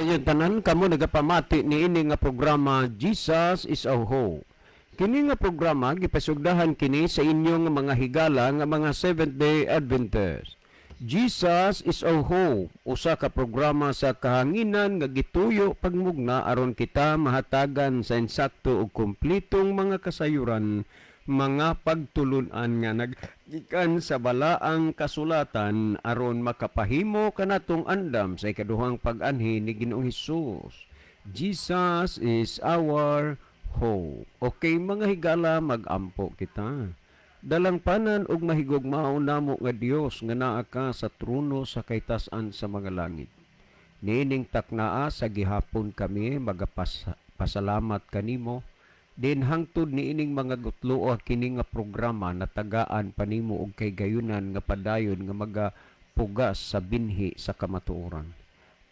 inyong tanan, kamo nagapamati niini nga programa, Jesus is Our Hope. Kini nga programa gipasugdahan kini sa inyong mga higala nga mga Seventh-day Adventists. Jesus is Our Hope, usa ka programa sa kahanginan nga gituyo pagmugna aron kita mahatagan sa insakto ug kumpletong mga kasayuran, mga pagtulunan nga naggikan sa balaang kasulatan aron makapahimo kanatong andam sa ikaduhang pag-anhi ni Ginoong Hesus. Jesus is our hope. Okay, mga higala, magampo kita. Dalangpanan ug mahigugmaon namo nga Dios nga naa ka sa trono sa kaytas-an sa mga langit. Niining taknaa sa gihapon, kami magapasalamat kanimo din hangtod niining mga gutloa, kini nga programa natagaan pa nimo og kahigayunan nga padayon nga magapugas sa binhi sa kamatuoran.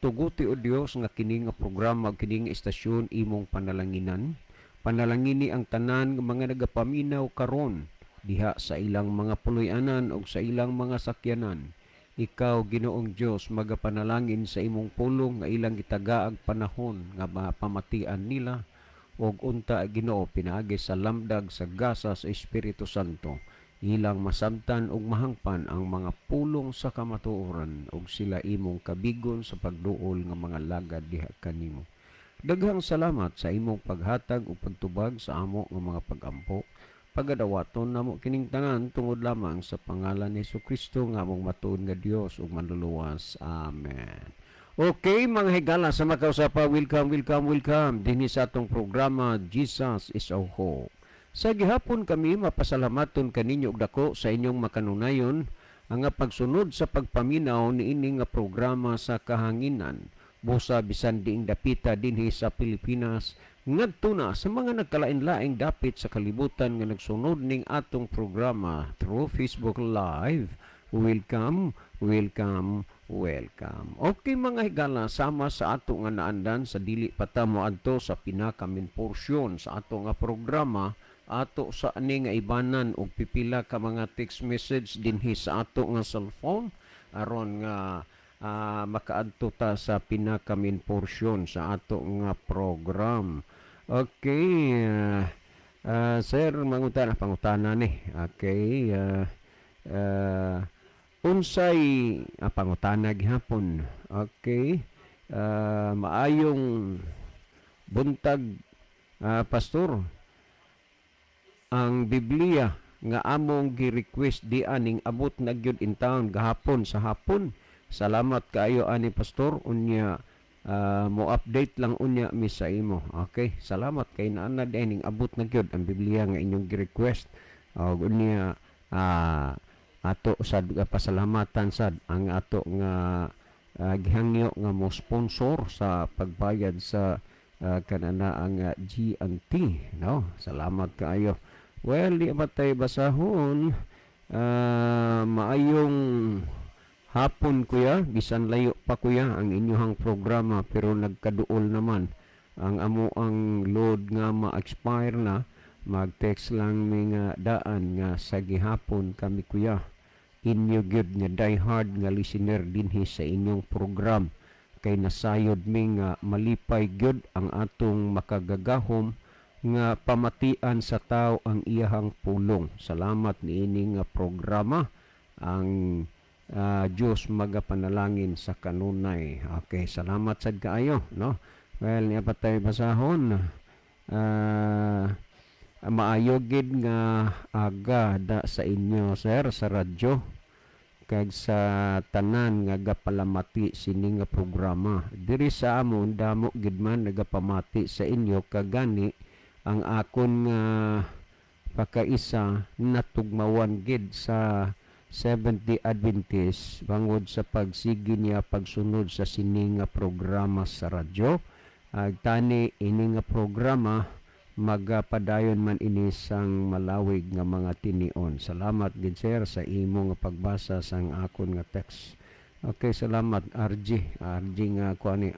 Tuguti, o Dios, nga kini nga programa ug kini nga istasyon imong panalanginan. Panalangini ang tanan nga mga nagapaminaw karon diha sa ilang mga puloy-anan ug sa ilang mga sakyanan. Ikaw, Ginoong Dios, magapanalangin sa imong pulong nga ilang gitagaag panahon nga mapamatian nila ug unta, Ginoo, pinaagi sa lamdag sa gasa sa Espiritu Santo, ilang masabtan ug mahangpan ang mga pulong sa kamatuoran ug sila imong kabigon sa pagduol nga mga lagad diha kanimo. Daghang salamat sa imong paghatag ug pagtubag sa amo nga mga pagampo. Pagadawaton namo kining tanan tungod lamang sa pangalan ni Kristo nga among matuod nga Dios ug Manluluwas. Amen. Okay, mga higala, sa makausapa, welcome, welcome, welcome dinhi sa atong programa, Jesus is Our Hope. Sa gihapon kami mapasalamaton kaninyo og dako sa inyong makanunayon ang nga pagsunod sa pagpaminaw niini nga programa sa kahanginan. Busa bisan diing dapita dinhi sa Pilipinas ngadto na sa mga nagkalain-laing dapit sa kalibutan nga nagsunod ning atong programa through Facebook Live. Welcome, welcome, welcome. Okay, mga higala, sama sa ato nga naandan, sa dili pa ta moadto sa pinaka-main porsyon sa ato nga programa, ato sa ani nga ibanan og pipila ka mga text message dinhi sa ato nga cellphone aron nga makaadto ta sa pinaka-main portion sa ato nga program. Okay, sir, mangutana, pangutana ni. Okay, unsay pangutana gihapon. Okay. Maayong buntag, pastor. Ang Biblia nga among gi-request di aning abot na gyud in town gahapon sa hapon. Salamat kaayo ani, pastor, unya mo update lang unya mi sa imo. Okay, salamat kay naa na di ning abot na gyud ang Biblia nga inyong gi-request. Og unya ato sad pasalamatan sad ang ato nga gihangyo nga mo sponsor sa pagbayad sa kanana ang G&T, no? Salamat kaayo. Well, di ba tayo basahon? Maayong hapon, kuya, bisan layo pa, kuya, ang inyong programa pero nagkaduol naman ang amo ang load nga ma-expire na. Mag-text lang mi nga daan nga sa gihapon kami, kuya, inyo gyud nga die hard nga listener dinhi sa inyong program kay nasayod mi nga malipay gyud ang atong makagagahom nga pamatian sa tao ang iyahang pulong. Salamat niini nga programa, ang Dios magapanalangin sa kanunay. Okay, salamat sad kaayo, no? Well, niya pa tayo basahon. Maayo gid nga aga da sa inyo, sir, sa radyo kag sa tanan nga gapalamati sini nga programa. Diri sa amon damo gid man nagapamati sa inyo, kagani ang akon nga pakaisa natugmawan gid sa Seventh-day Adventist bangod sa pagsigi niya pagsunod sa sini nga programa sa radyo. Ag tani ini nga programa magapadayon man ini sang malawig nga mga tinion. Salamat gid, sir, sa imo nga pagbasa sang akon nga text. Okay, salamat, RG. RG nga kuan ni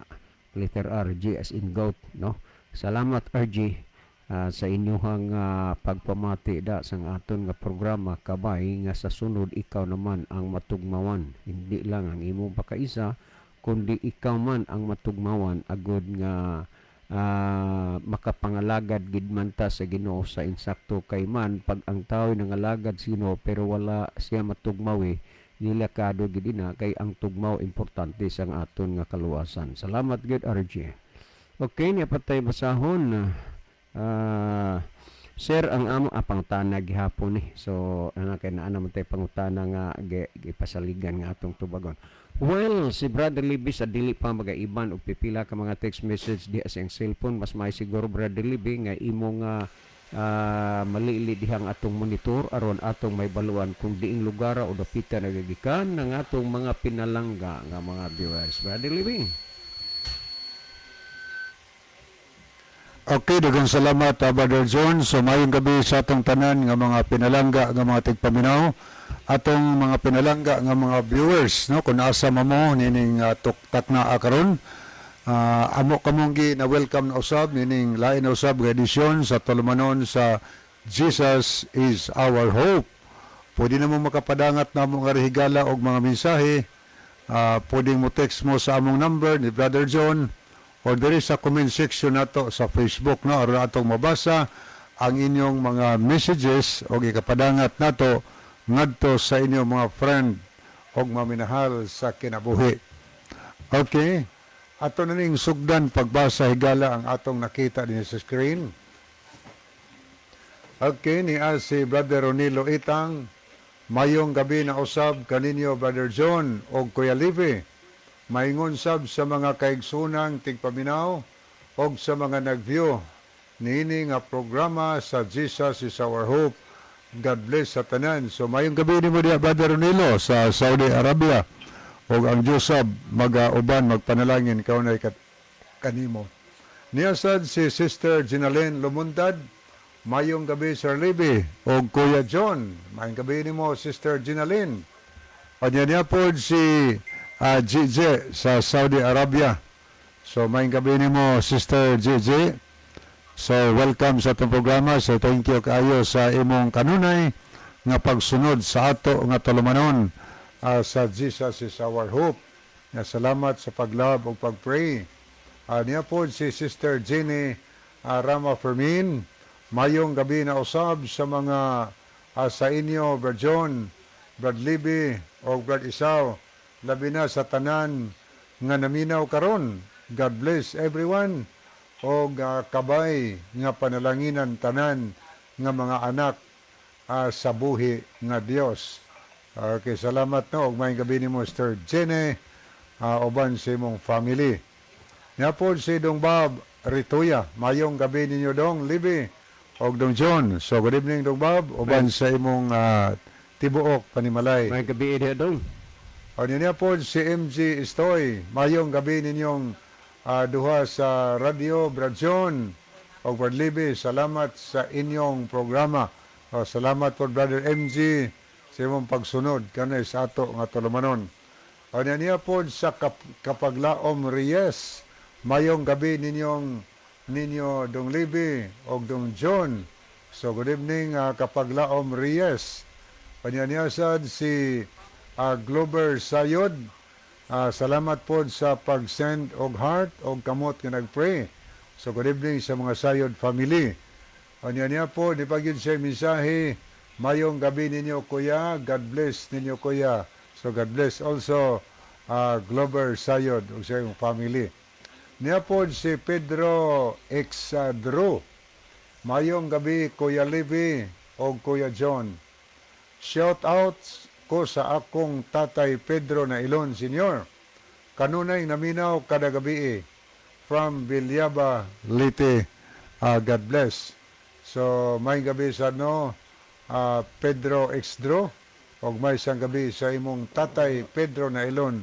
letter R, G as in goat, no? Salamat, RG, sa inyong pagpamati da sang aton nga programa. Kabay nga sa sunod ikaw naman ang matugmawan. Hindi lang ang imong pakaisa kundi Kundi ikaw man ang matugmawan agod nga makapangalagad gid man ta sa Ginoo sa insakto, kay man pag ang tao nangalagad sa Ginoo pero wala siya matugmawi, delikado gid ina, kay ang tugmaw importante sa aton nga kaluwasan. Salamat gid, RJ. Okay, niya patay basahon. Sir, ang amo pangutana gihapon ni. So, ana kay naa naman tay pangutana nga gipasaligan nga atong tubagon. Well, si Brother Libby sa dili pa magaiban og pipila ka mga text message diha sa iyang cellphone, mas may siguro, Brother Libby, nga imo nga malili dihang atong monitor aron atong may baluan kung diing lugar o dapita nagagikan ng atong mga pinalangga nga mga viewers. Brother Libby. Okay, daghang salamat, Brother John. So maayong gabi sa atong tanan nga mga pinalangga nga mga tigpaminaw, atong mga pinalangga nga mga viewers, no, kung asa mo nining tuktak na karon. Amo kamong gi na welcome na usab nining lain na usab nga edisyon sa tulumanon sa Jesus is Our Hope. Pwede na mo makapadangat na mo nga higala og mga mensahe. Pwede mo text mo sa among number ni Brother John or diri sa comment section nato sa Facebook, no, aron atong mabasa ang inyong mga messages o ikapadangat nato ngadto sa inyong mga friend og maminahal sa kinabuhi. Okay. Ato na ning sugdan pagbasa higala ang atong nakita din sa screen. Okay, ni si Brother Ronilo Itang, mayong gabi na usab kaninyo, Brother John og Kuya Livi. Maingon sab sa mga kaigsunang tigpaminaw og sa mga nag-view niini nga programa sa Jesus is Our Hope. God bless sa tanan. So mayong gabi nimo diha, Brother Ronilo, sa Saudi Arabia. Og ang Diyos sab magauban, magpanalangin kaunay kanimo. Niya sad si Sister Ginalyn Lumundad. Mayong gabi, Sir Libby o Kuya John. Mayong gabi nimo, Sister Ginalyn. Kanya niya po si GJ sa Saudi Arabia. So mayong gabi nimo, Sister GJ. So welcome sa atong programa. So thank you kaayo sa imong kanunay nga pagsunod sa ato nga tulumanon sa Jesus is Our Hope. Nga salamat sa pag-love ug pag-pray. Niya po si Sister Jenny Rama Fermin. Mayong gabi na usab sa mga sa inyo, Brad John, Brad Libby, o Brad Isaw. Labi na sa tanan nga naminaw karon. God bless everyone o kabay nga panalanginan tanan nga mga anak sa buhi nga Dios. Okay, salamat, no, ug maayong gabi nimo, Sister Jenny, uban sa imong family. Nya po si Dong Bob Rituya. Mayong gabi ninyo, Dong Libby og Dong John. So good evening, Dong Bob, uban sa imong tibuok panimalay. May gabi diha, dong. O niya po si MG Istoy. Mayong gabi ninyong duha sa radyo, Brad John og Brad Libby. Salamat sa inyong programa. O, salamat po, Brother MG, sa imong pagsunod kanay sa ato nga tulumanon. O niya po sa Kapaglaom Reyes. Mayong gabi ninyo, Dong Libby og Dong John. So good evening, Kapaglaom Reyes. Kanya niya sad si Glover Sayod. Salamat po sa pag-send og heart og kamot nga nag-pray. So good evening sa mga Sayod family. Kanya niya po, di pa gyud siya mensahe. Mayong gabi ninyo, kuya. God bless ninyo, kuya. So God bless also Glover Sayod ug sa iyong family. Niya po si Pedro Exadro. Mayong gabi, Kuya Libby o Kuya John. Shout out ko sa akong tatay Pedro na Ilon Senior. Kanunay naminaw kada gabi from Villaba, Leyte. God bless. So may gabi sa no Pedro Exdro og may isang gabi sa imong tatay Pedro na Ilon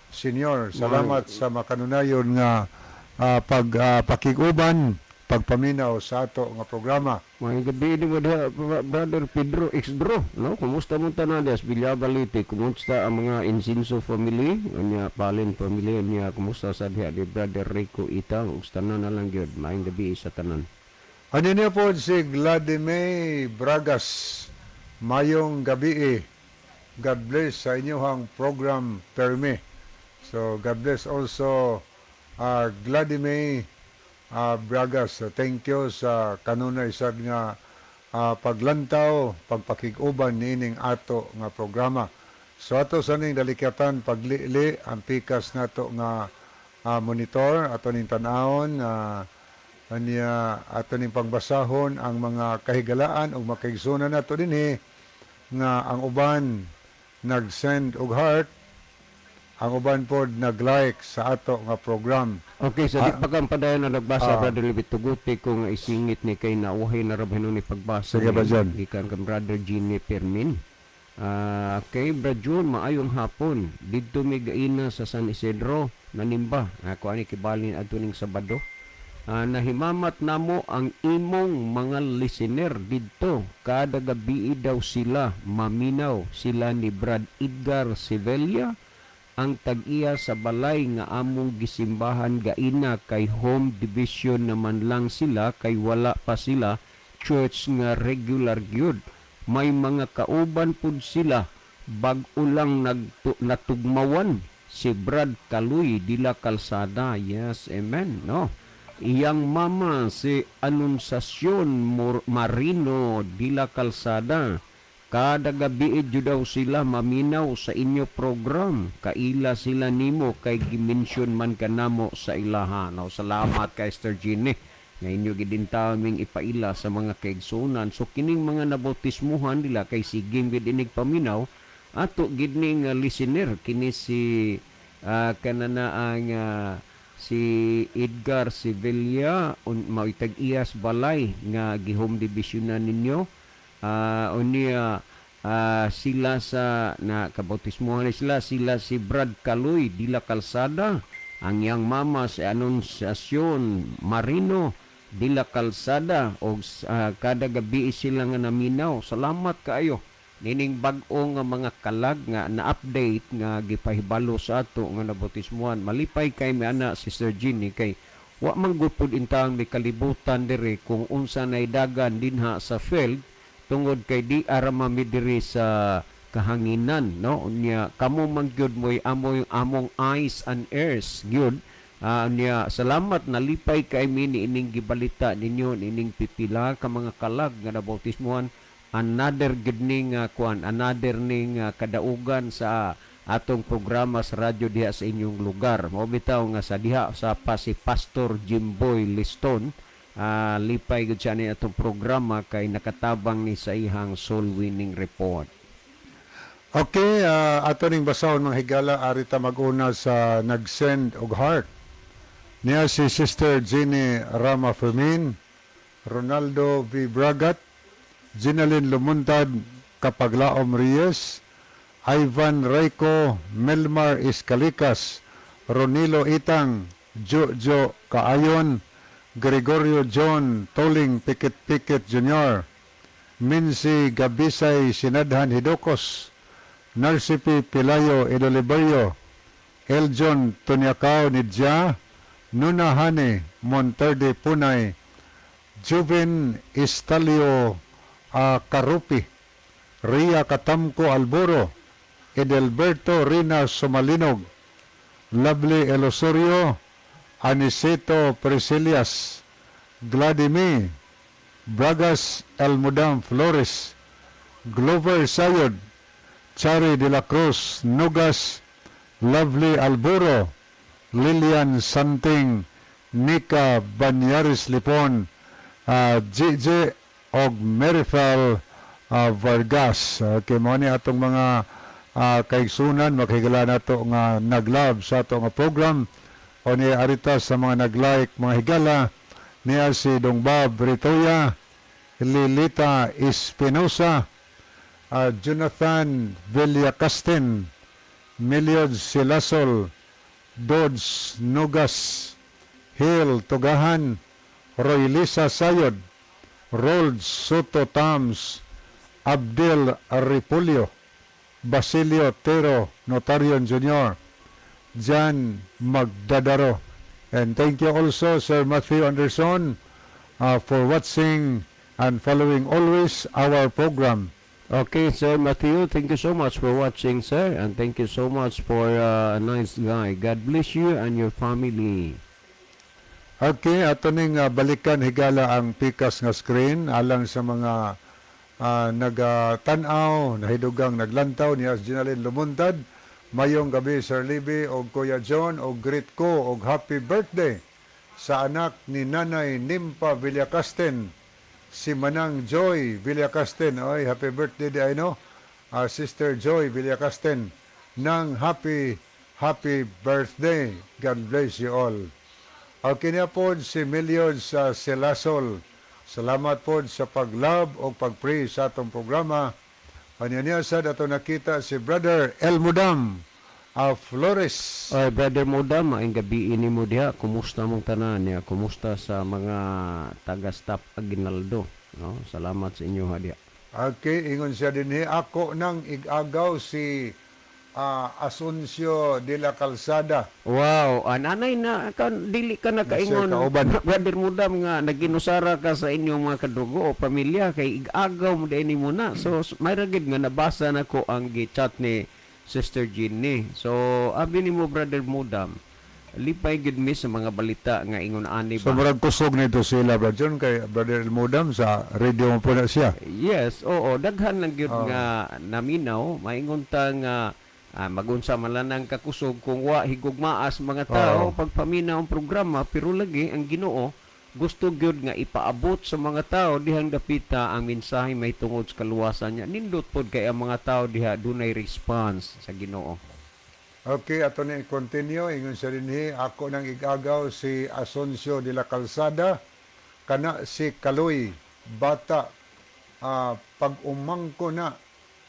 Senior. Salamat sa makanunayon nga pag pakig-uban, pagpaminaw sa ato nga programa. Mga gabi ni mo diha, Brother Pedro Exdro, no? Kumusta mo tanan diha sa Villaba, Leyte? Kumusta ang mga Insinso family, unya Palin family, unya kumusta sa diha ni Brother Rico Itang, ug tanan na lang gyud. Maayong gabi sa tanan. Ano niya po si Gladime Bragas. Mayong gabi eh. God bless sa inyong program perme. So God bless also Gladimir Bragas. So, thank you sa kanunay sad nga paglantaw, pagpakig-uban niining ato nga programa. So ato sa ning dalikyatan paglili ang pikas nato nga monitor, ato ning tan-awon, anya ato ning pagbasahon ang mga kahigalaan ug makaigsunan nato dinhi nga ang uban nag-send og heart, ang uban pod nag-like sa ato nga program. Okay, sa di pa kang padayon na nagbasa, Brother Levi, tuguti ko nga isingit ni kay nauhay na rabahin ni pagbasa. Sige ba, ni- John? Gikan kang Brother Jimmy Fermin. Okay, Brad June, maayong hapon. Didto mi gaina sa San Isidro, nanimba. Ako ani kibalin adto ning Sabado. Nahimamat namo ang imong mga listener didto. Kada gabi daw sila maminaw, sila ni Brad Edgar Sevilla ang tag-iya sa balay nga among gisimbahan gaina, kay home division naman lang sila kay wala pa sila church nga regular gyud. May mga kauban pud sila, bag-o lang natugmawan si Brad Kaluy dila Kalsada. Yes, amen, no? Iyang mama si Anunciacion Marino dila Kalsada. Kada gabi jud daw sila maminaw sa inyo program. Kaila sila nimo kay gimension man kanamo sa ilaha. No, salamat kay Esther Gine nga inyo gidintaw ming ipaila sa mga kaigsunan. So kining mga nabautismuhan nila kay sige gid inig paminaw ato gid ning listener kini si kanana ang si Edgar Sevilla mao'y tag-iyas balay nga gihome division na ninyo. Unya sila sa na kabautismohan ni sila sila si Brad Kaloy dila Kalsada, ang iyang mama si Anunciacion Marino dila Kalsada, og kada gabi sila nga naminaw. Salamat kaayo nining bag-o nga mga kalag nga na-update nga gipahibalo sa ato nga nabautismohan. Malipay kay mi ana, Sister Jeannie, kay wa man gupod intang may kalibutan diri kung unsa nay dagan dinha sa field tungod kay di ara mi diri sa kahanginan, no? Unya kamo man gyud mo'y amoy among eyes and ears gyud. Unya salamat, nalipay kay mi niining gibalita ninyo niining pipila ka mga kalag nga nabautismohan. Another gid ning kuan, another ning kadaugan sa atong programa sa radyo diha sa inyong lugar. Mao bitaw nga sa diha sa pa si Pastor Jimboy Liston, lipay gud siya ni atong programa kay nakatabang ni sa ihang soul winning report. Okay, ato ning basahon, mga higala, arita mag-una sa nag-send og heart. Niya si Sister Jeannie Rama Fermin, Ronaldo V. Bragat, Ginalyn Lumuntad, Kapaglaom Reyes, Ivan Rayco, Melmar Iscalikas, Ronilo Itang, Jojo Kaayon, Gregorio John Toling Pikit Pikit Jr., Mincy Gabisay Sinadhan Hidokos, Narcipi Pilayo Edoliberio, Eljon Tunyakaw Nidja, Nuna Hane Monterde Punay, Juvin Istalio Karupi, Ria Katamko Alboro, Edelberto Rina Sumalinog, Lovely Elosorio, Aniceto Priscilias, Gladimir Bragas Elmudam Flores, Glover Sayod, Chari de la Cruz Nugas, Lovely Alburo, Lilian Santing, Nika Banyaris Lipon, GJ og Merifel Vargas. Okay, mao ni atong mga kaigsunan, makahigala nato nga nag-love sa ato nga program o ni arita sa mga nag-like, mga higala, niya si Dongbab Ritoya, Lilita Espinosa, Jonathan Villacastin, Meliod Silasol, Dodge Nugas, Hill Tugahan, Roylisa Sayod, Rold Soto Tams, Abdel Ripulio, Basilio Tero Notarion Jr., John Magdadaro. And thank you also, Sir Matthew Anderson, for watching and following always our program. Okay, Sir Matthew, thank you so much for watching, sir, and thank you so much for a nice guy. God bless you and your family. Okay, ato ning balikan higala ang pikas nga screen alang sa mga nagatan-aw, nahidugang naglantaw niya Ginalyn Lumuntad. Mayong gabi, Sir Libby og Kuya John, og greet ko og happy birthday sa anak ni Nanay Nimpa Villacasten, si Manang Joy Villacasten. Oy, happy birthday di ay no. Sister Joy Villacasten nang happy happy birthday. God bless you all. Okay niya po si Million sa Selasol. Salamat po sa pag-love o pag-pray sa atong programa. Kanya niya sad ato nakita si Brother El Mudam a Flores. Oy, Brother Modam, maayong gabi ini mo diha. Kumusta mong tanan niya? Kumusta sa mga taga-staff Aguinaldo? No? Salamat sa inyo ha diha. Okay, ingon siya dinhi, ako nang igagaw si Asuncio de la Calzada. Wow, ananay na ka, dili ka na kaingon, Siya kauban. Brother Mudam, nga naginusara ka sa inyong mga kadugo o pamilya kay igagaw mo din mo na. So may ra gid nga nabasa na ko ang gi-chat ni Sister Jeannie. So abi nimo, Brother Mudam, lipay gid mi sa mga balita nga ingon ani So ba. murag kusog nito sila, Brother John, kay Brother El Mudam sa radio mo po na siya. Yes, oo, daghan lang gyud nga naminaw, maingon ta nga magunsa man lang ang kakusog kung wa higugmaas mga tao pagpaminaw ang programa, pero lagi ang Ginoo gusto gyud nga ipaabot sa mga tao dihang dapita ang mensahe may tungod sa kaluwasan niya. Nindot pod kay ang mga tao diha dunay response sa Ginoo. Okay, ato na i-continue. Ingon siya dinhi, ako nang igagaw si Asuncio de la Calzada, kana si Kaloy, bata, pag umangko na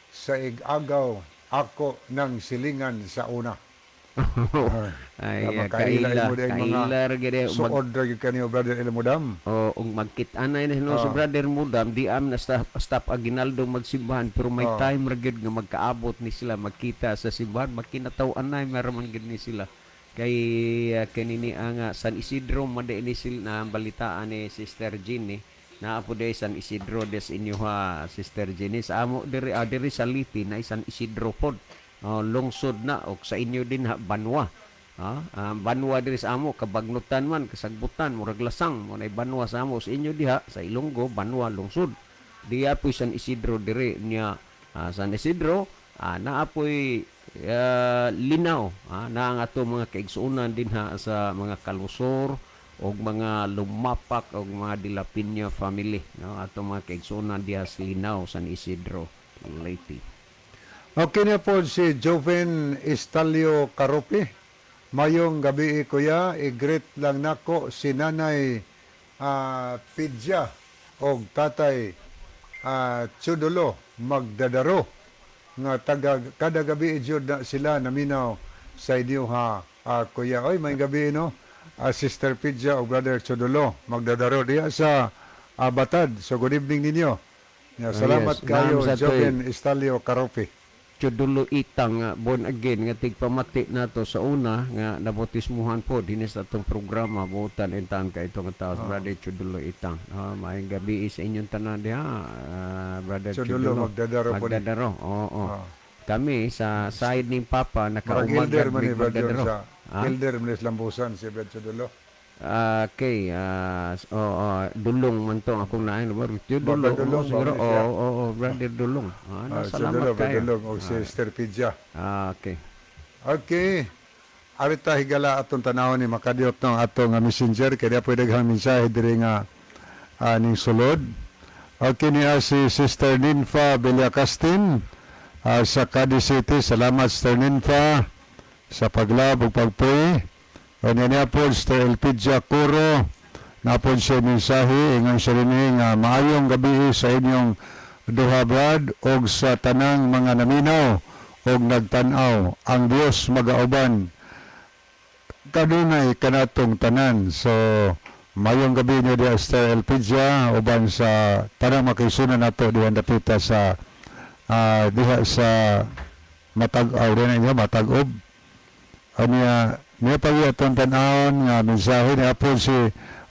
sa igagaw, ako nang silingan sa una. Ay, Tama, kaila kaila, mo dahil mga kaila ra gyud eh, Suod ra gyud kaniyo, Brother Elmudam. O ug magkit-anay na no, si Brother Mudam, di am na stop Aguinaldo magsimbahan, pero may time ra gyud nga magkaabot ni sila magkita sa simbahan, magkinataw-anay meron man gyud ni sila kay kanini ang San Isidro man di ni sila na balitaan ni Sister Jeannie naa po di San Isidro des inyo ha, Sister Jeannie. Sa amo diri sa Liti na San Isidro pod. Oh, lungsod na og sa inyo din ha, Banwa. Ang Banwa diri sa amo kabagnutan man, kasagbutan, murag lasang mo na Banwa sa amo. Sa inyo diha sa Ilonggo, Banwa lungsod. Diya po San Isidro diri niya, San Isidro naa po'y linaw, na ang ato mga kaigsuonan dinha sa mga Kalusor og mga Lumapak og mga Dela Peña family, no, ato mga kaigsuonan diha sa Linaw, San Isidro, Leyte. Okay na po si Joven Estalio Karopi. Mayong gabi, kuya, i-greet lang nako si Nanay Pidya og Tatay Chudulo Magdadaro nga taga kada gabi jud na sila naminaw sa inyo ha, kuya. Oy, may gabi no. Sister Pidya og Brother Chudulo Magdadaro diya sa Batad. So good evening ninyo. Yeah, salamat Yes. kayo, Naam sa toy. Joven Estalio Karopi. Chudulo Itang nga born again nga tigpamati nato sa una nga nabautismuhan po dinhi sa atong programa buotan intan ka ito nga tao, Brother Chudulo Itang. Maayong gabi sa inyong tanan diha, Brother Chudulo Chudulo Magdadaro po ni. Magdadaro, oo. Kami sa side ni Papa Murag nakaumagad elder man ni mig Brad John Magdadaro. sa Ah? elder man ni sa Lambusan si Brad Chudulo. Okay, oo, Dulong man to akong naay, no? Dulong, Brother Dulong, oo, siguro. ba ni siya? Oo, Brother Dulong. Salamat Chudulo, Brad kayo. Dulong og si Sister Pidya. Okay. Okay. Arita higala atong tanawon ni makadiyot ng atong messenger kay di pwede daghang mensahe diri nga ning sulod. Okay niya si Sister Ninfa Villacastin sa Cadiz City. Salamat, Sister Ninfa, sa paglab ug pagpray. Kanya niya po, Sister Elpidia Curo, napod siya mensahe, ingon siya rin nga maayong gabi sa inyong duha, Brad, og sa tanang mga naminaw og nagtan-aw. Ang Dios magauban kanunay kanatong tanan. So, mayong gabi niyo diya, Sister Elpidia, uban sa tanang makaigsuonan nato diha dapita sa diha sa Matag-aw din niya Matag-ob. Anya niya pagi atong tan-awon nga mensahe niya po si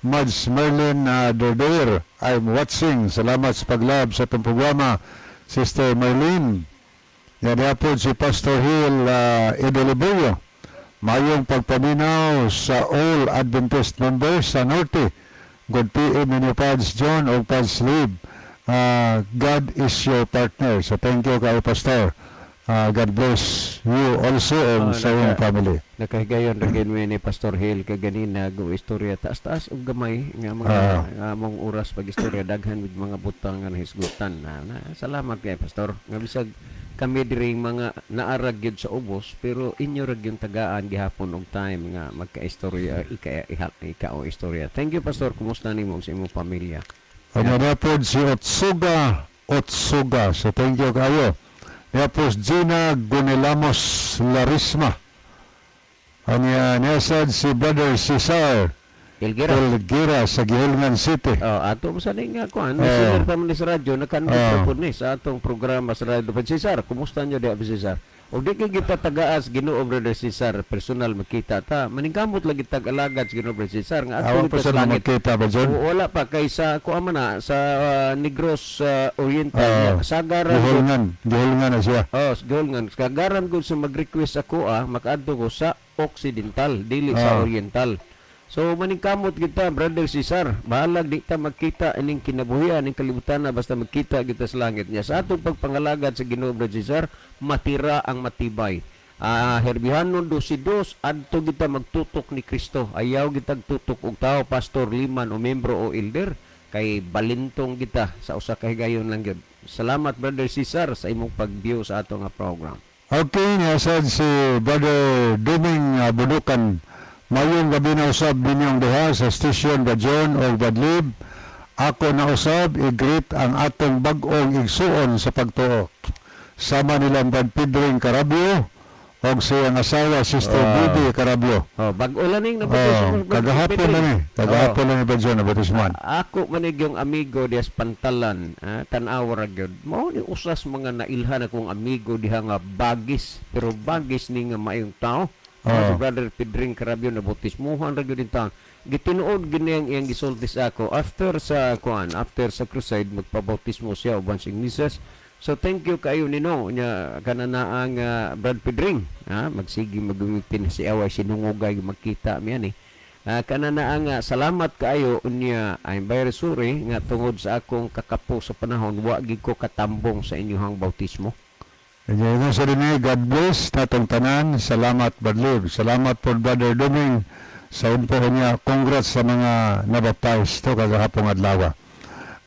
Mads Merlin Derdeer. I'm watching. Salamat sa paglab sa atong programa. Sister Marlene. Yan po si Pastor Hill Edoliberio. Mayong pagpaminaw sa all Adventist members sa Norte. Good PM ninyo, Pads John o Pads Lib. God is your partner. So thank you kay Pastor. God bless you also and Oh, sa iyong family. Nakahigayon ra gyud mi ni Pastor Hill kaganina go istorya, taas-taas og gamay nga mga among oras pag istorya, daghan with mga butang nga nahisgutan na. Salamat kay Pastor nga bisag kami diri mga naarag gyud sa ubos, pero inyo ra gyud tagaan gihapon og time nga magka-istorya, ika iha, ika o istorya. Thank you, Pastor. Kumusta nimo sa imong pamilya? Ano na po si Otsuga Otsuga. So thank you kayo. Niya po si Gina Gunelamos Larisma. Anya niya sad si Brother Cesar Ilgira. Elgira sa Gihulngan City. Oh, ato mo sa nga kuan, listener pa man ni sa radyo, nakanbit pa po ni sa atong programa sa radyo. Pa Cesar, kumusta nyo diha, Cesar? O di kay kita tagaas Ginoo Brother Cesar, personal makita ta. Maningkamot lagi tag alagad sa Ginoo Brother Cesar nga ato Awan pa sa sa langit. makita ba John? O, wala pa kay sa kuan man na sa Negros Oriental niya, kasagaran ko. Gihulngan, Gihulngan na siya. Oh, sa kasagaran ko sa mag-request ako makaadto ko sa Occidental, dili sa Oriental. So maningkamot kita, Brother Cesar, bahalag di ta magkita ining kinabuhian, ining kalibutan na, basta magkita kita sa langit niya. Sa atong pagpangalagad sa Ginoo, Brother Cesar, matira ang matibay. Herbihano 12:2, adto kita magtutok ni Kristo. Ayaw kitag tutok og tao, pastor, liman o membro o elder, kay balintong kita sa usa ka higayon lang gyud. Salamat, Brother Cesar, sa imong pag-view sa ato nga program. Okay, niya sad si Brother Duming Budukan. Mayong gabi na usab ninyong duha sa station, ba John o Badlib. Ako na usab i-greet ang atong bag-ong igsuon sa pagtuo. Sama nilang Brad Pedring Carabio og siyang asawa, Sister Bibi Carabio. Oh, bag-o lang ning Oh, nabautismo, Brother kagahapon Pedring. na ni. Kagahapon na ni Brad John nabautismohan. Ako manig yung amigo dias Pantalan, tan-awa ra gyud. Mao ni usas mga nailhan akong amigo diha nga bagis, pero bagis ni nga maayong tao. Si Brother Pedring Carabio nabautismuhan ra gyud in taon. Gitinuod gyud niyang iyang gisulti sa ako after sa kuan, after sa crusade magpabautismo siya uban sing mises. So thank you kayo nino nya kanana ang Brad Pedring, ha, magsige magumipin si away sinungugay magkita mi ani. Kanana nga salamat kaayo unya. I'm very sorry nga tungod sa akong kakapo sa panahon wa gid ko katambong sa inyong bautismo. Kanya sa rin, God bless natong tanan. Salamat, Badlib. Salamat po, Brother Duming. Sa unpo niya, congrats sa mga nabaptize to kagahapong adlaw.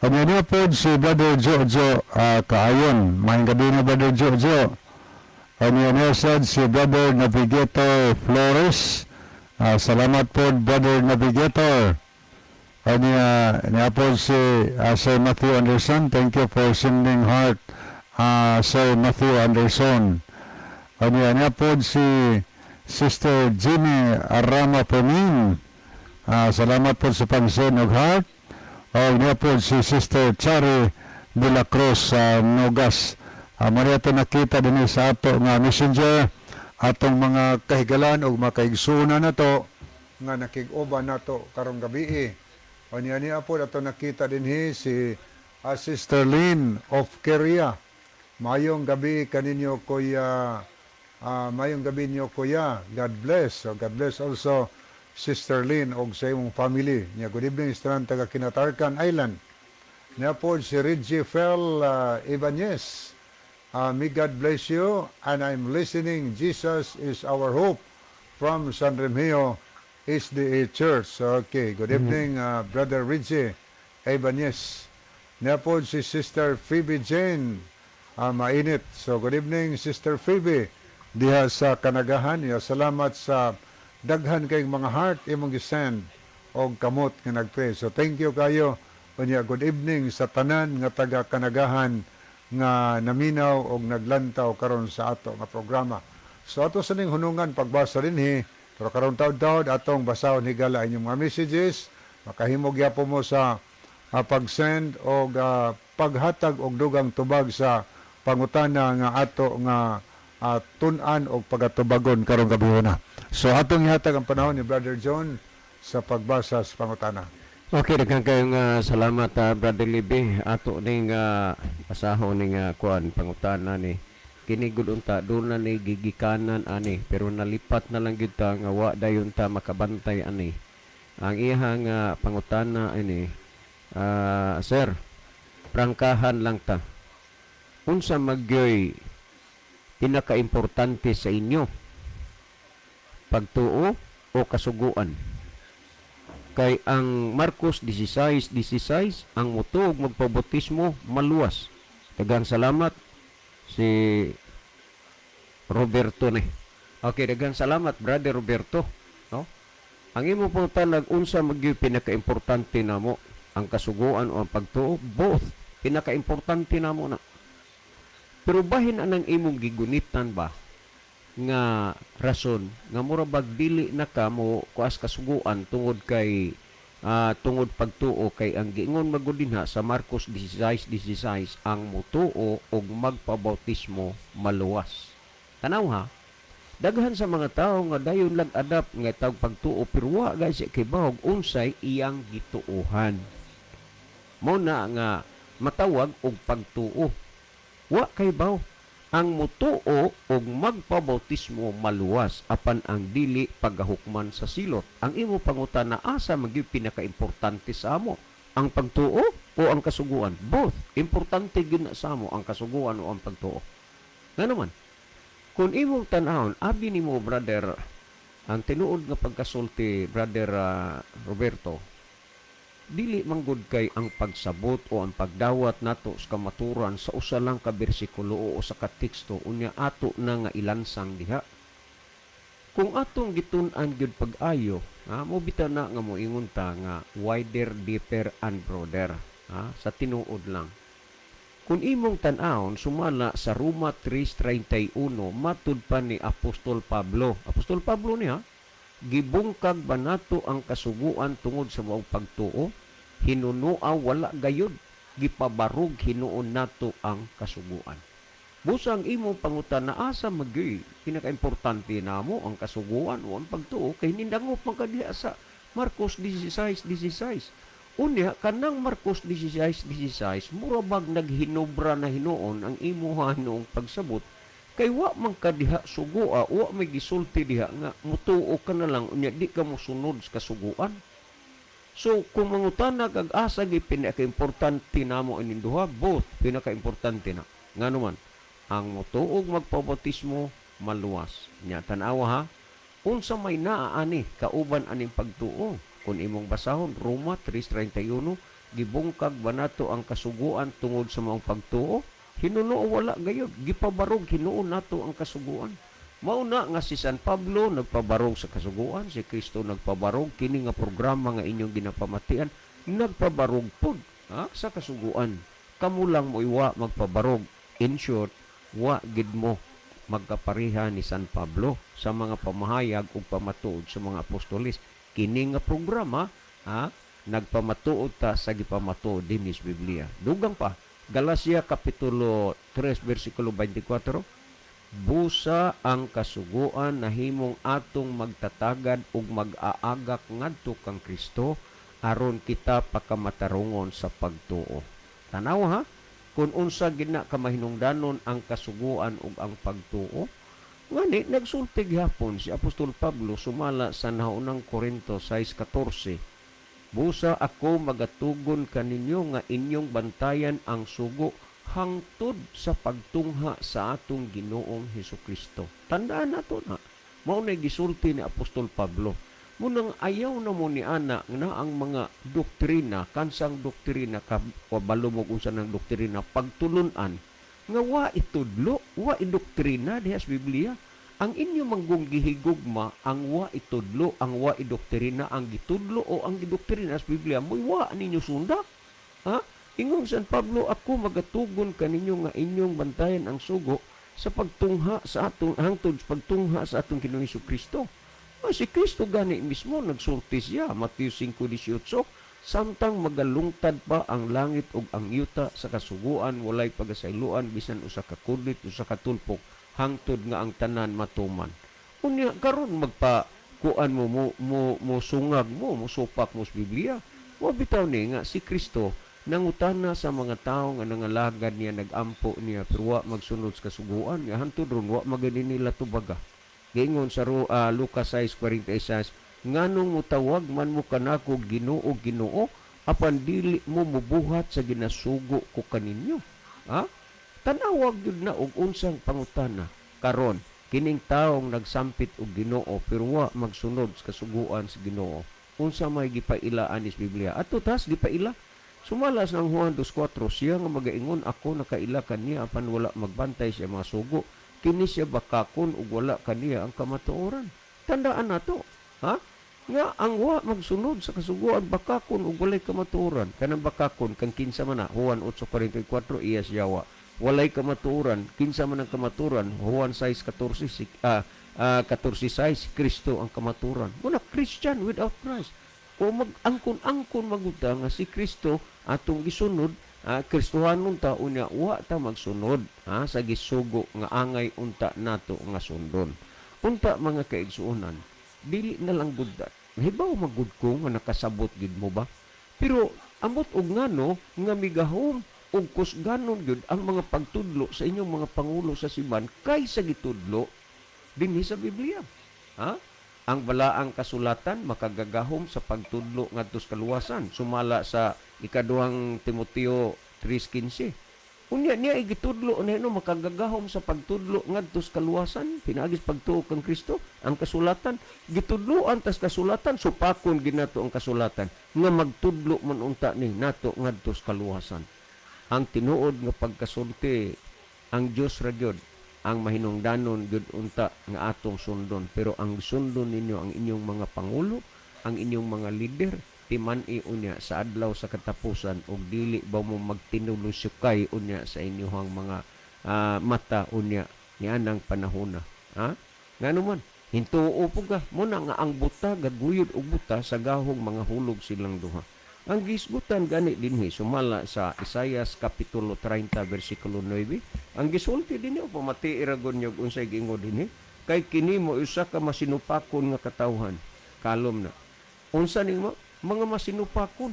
Kanya niya po si Brother Jojo Kaayon. Maayong gabi na, Brother Jojo. Kanya niya sad si Brother Navigator Flores. Salamat po, Brother Navigator. Kanya niya po si Sir Matthew Anderson. Thank you for sending heart, Sir Matthew Anderson. Kanya niya po si Sister Jimmy Arama Pemin. Salamat po sa pag-send og heart. O niya po si Sister Chari de la Cruz sa Nogas. Maria to nakita din sa ato nga messenger atong mga kahigalan o mga kaigsunan na to nga nakig-uban nato karong gabi. O niya niya po ato nakita dinhi si Sister Lynn of Korea. Mayong gabi kaninyo, kuya. Mayong gabi niyo, kuya. God bless. So God bless also, Sister Lynn, og sa imong family. Nya good evening sa tanan taga Kinatarkan Island. Niya po si Reggie Fel Ibanez. May God bless you and I'm listening. Jesus is our hope from San Remigio SDA Church. Okay, good evening, Brother Reggie Ibanez. Niya po si Sister Phoebe Jane Mainit. So good evening, Sister Phoebe, diha sa Kanagahan. Ya, salamat sa daghan kayong mga heart imong gisend og kamot nga nagpray. So thank you kayo. Unya good evening sa tanan nga taga Kanagahan nga naminaw og naglantaw karon sa ato nga programa. So ato sa ning hunungan pagbasa dinhi, pero karon taud-taud atong basahon higala inyong mga messages, makahimo gyapon mo sa pag-send og paghatag og dugang tubag sa pangutana nga ato nga tun-an og pagatubagon karong gabhiona. So atong ihatag ang panahon ni Brother John sa pagbasa sa pangutana. Okay, daghan kayong salamat, Brother Libby. Ato ning basahon ning kuan pangutana ni. Kini gud unta doon na ni gigikanan ani, pero nalipat na lang gyud ta nga wa dayon ta makabantay ani. Ang iyang pangutana ini, "Sir, prangkahan lang ta. Unsa magyoy pinakaimportante sa inyo? Pagtuo o kasuguan? Kay ang Marcos 16:16, ang mutuo ug magpabautismo maluwas. Daghang salamat." Si Roberto ni. Okay, daghang salamat, Brother Roberto, no? Ang imo pangutana, unsa magyud pinakaimportante namo, ang kasuguan o ang pagtuo? Both. Pinakaimportante namo na. Pero bahin anang imong gigunitan ba nga rason nga mura bag dili na ka mo kuas kasuguan tungod kay tungod pagtuo, kay ang giingon magud dinha sa Marcos 16:16, ang mutuo og magpabautismo maluwas. Tanaw ha, daghan sa mga tao nga dayon lang adapt nga tawag pagtuo, pero wa guys kibawog unsay iyang gituohan. Mo na nga matawag og pagtuo. Wa kay baw ang mutuo og magpabautismo maluwas, apan ang dili pagahukman sa silot. Ang imo pangutana, asa magyud pinakaimportante sa amo, ang pagtuo o ang kasuguan? Both. Importante gyud na sa amo ang kasuguan o ang pagtuo. Nga naman, kung imong tan-awon, abi nimo, brother, ang tinuod nga pagkasulti, Brother Roberto, dili manggod kay ang pagsabot o ang pagdawat nato sa kamaturan sa usa lang ka bersikulo o usa ka teksto, unya ato na nga ilansang diha. Kung atong gitun-an gyud pag-ayo, ha, mo bitaw na nga moingon ta nga wider, deeper and broader, ha, sa tinuod lang. Kung imong tan-awon sumala sa Roma 3:31, matud pa ni Apostol Pablo. Apostol Pablo niya, "Gibungkag ba nato ang kasuguan tungod sa maong pagtuo? Hinunua wala gayud. Gipabarog hinuon nato ang kasuguan." Busa ang imong pangutana, asa magyoy pinakaimportante namo, ang kasuguan o ang pagtuo, kay nindangop man ka diha sa Marcos 16:16. Unya kanang Marcos 16:16, mura bag naghinobra na hinuon ang imuha noong pagsabot, kay wa man ka diha sugua, wa may gisulti diha nga mutuo ka na lang unya di ka mosunod sa kasuguan. So kung mangutana kag asa gi pinakaimportante namo ining duha, both pinakaimportante na. Ngano man, ang mutuog magpabautismo maluwas. Nya tan-awa ha, unsa may naa ani kauban aning pagtuo? Kung imong basahon Roma 3:31, "Gibungkag ba nato ang kasuguan tungod sa maong pagtuo? Hinuno wala gayud. Gipabarog hinuon nato ang kasuguan." Mao na nga si San Pablo nagpabarog sa kasuguan, si Kristo nagpabarog, kini nga programa nga inyong ginapamatian nagpabarog pud, ha, sa kasuguan. Kamo lang mo iwa magpabarog. In short, wa gid mo magkapareha ni San Pablo sa mga pamahayag ug pamatuod sa mga apostoles. Kini nga programa, ha, nagpamatuod ta sa gipamatuod dinhi sa Biblia. Dugang pa, Galacia kapitulo 3 bersikulo 24, "Busa ang kasuguan nahimong atong magtatagad ug mag-aagak ngadto kang Kristo aron kita pakamatarongon sa pagtuo." Tanaw ha, kung unsa gina kamahinungdanon ang kasuguan ug ang pagtuo. Ngani nagsulti gihapon si Apostol Pablo sumala sa naunang Korinto 6:14, "Busa ako magatugon kaninyo nga inyong bantayan ang sugo hangtod sa pagtungha sa atong Ginoong Hesus Kristo." Tandaan nato na. Mao na gisulti ni Apostol Pablo. Munang ayaw na mo ni ana na ang mga doktrina, kansang doktrina ka kabalo mo kung unsa ng doktrina pagtulunan nga wa itudlo, wa idoktrina diha sa Biblia. Ang inyo manggong gihigugma ang wa itudlo, ang wa idoktrina, ang gitudlo o ang gidoktrina sa Biblia mo'y wa ninyo sunda. Ha? Ingon San Pablo, "Ako magatugon kaninyo nga inyong bantayan ang sugo sa pagtungha sa atong hangtod sa pagtungha sa atong Ginoong Kristo." Ah, si Kristo gani mismo nagsulti siya, Mateo 5:18, "Samtang magalungtad pa ang langit ug ang yuta, sa kasuguan walay pagasayloan bisan usa ka kudlit, usa ka tulpok, hangtod nga ang tanan matuman." Unya karon magpa kuan mo mo mo, mo sungag mo, mo supak mo sa Biblia. Mao bitaw ni nga si Kristo nangutana sa mga tawo nga nangalagad niya, nagampo niya, pero wa magsunod sa kasuguan nga hantod ron wa magani nila tubaga. Giingon sa Lucas 6:46, "Nganong mutawag man mo kanako Ginoo, Ginoo, apan dili mo mubuhat sa ginasugo ko kaninyo?" Ha? Tanawag gyud na og unsang pangutana karon kining taong nagsampit og Ginoo pero wa magsunod sa kasuguan sa Ginoo. Unsa may gipailaan is Biblia ato tas gipaila sumala sa Juan 2:4, siya nga magaingon, "Ako nakaila kaniya," apan wala magbantay sa mga sugo, kini siya bakakon ug wala kaniya ang kamatuoran. Tandaan nato, ha, nga ang wa magsunod sa kasuguan bakakon ug walay kamatuoran. Kanang bakakon kang kinsa man na? Juan 8:44, iya siya wa walay kamatuoran. Kinsa man ang kamatuoran? Juan 6:14, si 14:6, si Kristo ang kamatuoran. Muna Christian without Christ o mag-angkon-angkon maguta nga si Kristo atong gisunod, Kristohanon ta, unya wa ta magsunod, ha, sa gisugo nga angay unta nato nga sundon. Unta, mga kaigsuonan, dili na lang gud, hibaw magud ko nga nakasabot gid mo ba, pero amot og ngano nga migahom og kusganon gyud ang mga pagtudlo sa inyong mga pangulo sa simbahan kaysa gitudlo dinhi sa Biblia, ha? Ang balaang kasulatan makagagahom sa pagtudlo ngadto sa kaluwasan sumala sa Ikaduhang Timoteo 3:15. Unya niya igitudlo na no makagagahom sa pagtudlo ngadto sa kaluwasan pinaagi sa pagtuo kang Kristo. Ang kasulatan gitudloan tas kasulatan, supakon ginato ang kasulatan nga magtudlo man unta ni nato ngadto sa kaluwasan. Ang tinuod nga pagkasulti, ang Dios ra gyud ang mahinungdanon gyud unta nga atong sundon, pero ang sundon ninyo ang inyong mga pangulo, ang inyong mga lider, timan-i unya sa adlaw sa katapusan og dili ba mo magtinulusukay unya sa inyong mga mata unya nianang panahona, ha? Ngano man hintuo po ka muna nga ang buta gaguyod og buta sa gahong mga hulog silang duha. Ang gisgutan gani dinhi sumala sa Isayas kapitulo 30 bersikulo 9, ang gisulti dinhi, pamati ra gud niyo unsay giingon dinhi, "Kay kini mo usa ka masinupakon nga katawhan." Kalom na unsa ning mga masinupakon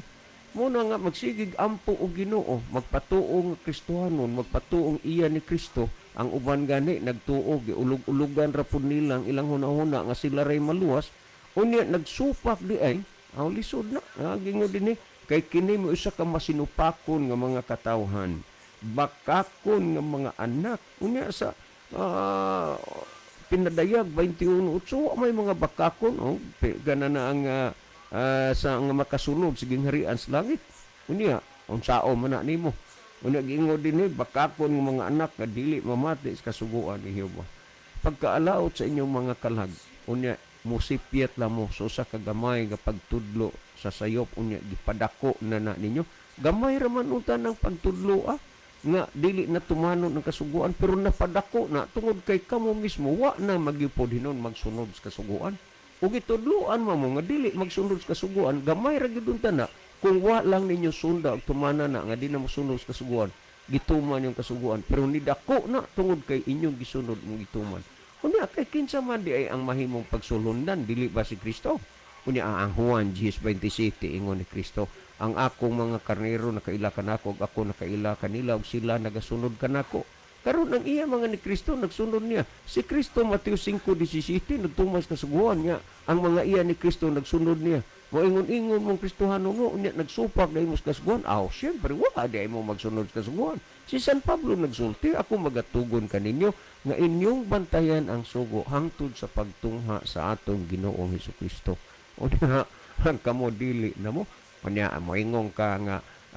mo na nga magsigig ampo og Ginoo, magpatuo nga Kristohanon, magpatuong iya ni Kristo. Ang uban gani nagtuo, giulog-ulugan ra pud nila ang ilang hunahuna nga sila ray maluwas, unya nagsupak di ay ang lisod na. Gingon dinhi, "Kay kini mo usa ka masinupakon nga mga katawhan, bakakon nga mga anak." Unya sa Pinadayag 21:8, wa may mga bakakon, oh, gana na ang sa nga makasulod sa gingharian sa langit. Unya unsao man na nimo? Unya giingon dinhi, "Bakakon nga mga anak nga dili mamati sa kasuguan ni Jehova." Pagkaalaot sa inyong mga kalag, unya musipyat lang mo sa usa ka gamay nga pagtudlo sa sayop, unya gipadako na na ninyo. Gamay ra man unta ng pagtudlo, nga dili na tumanon ng kasuguan, pero napadako na tungod kay kamo mismo wa na magyupod hinon magsunod sa kasuguan ug gitudloan mo mo nga dili magsunod sa kasuguan. Gamay ra gyud unta na kung wa lang ninyo sunda og tumana na nga di na mosunod sa kasuguan. Gituman yung kasuguan pero nidako na tungod kay inyong gisunod mong gituman. Unya kay kinsa man di ay ang mahimong pagsulundan, dili ba si Kristo? Unya ang Juan 10:27, ingon ni Kristo, "Ang akong mga karnero nakaila kanako ug ako nakaila kanila ug sila nagasunod kanako." Karon ang iya mga ni Kristo nagsunod niya. Si Kristo, Mateo 5:17, nagtumas kasuguan niya. Ang mga iya ni Kristo nagsunod niya. Moingon-ingon mong Kristohano mo, unya nagsupak dahil mo sa kasuguan. Aw, siyempre, wala di mo magsunod sa kasuguan. Si San Pablo nagsulti, "Ako magatugon kaninyo nga inyong bantayan ang sugo hangtod sa pagtungha sa atong Ginoong Hesus Kristo." Unya, ang kamo dili na mo. Unya, moingong ka nga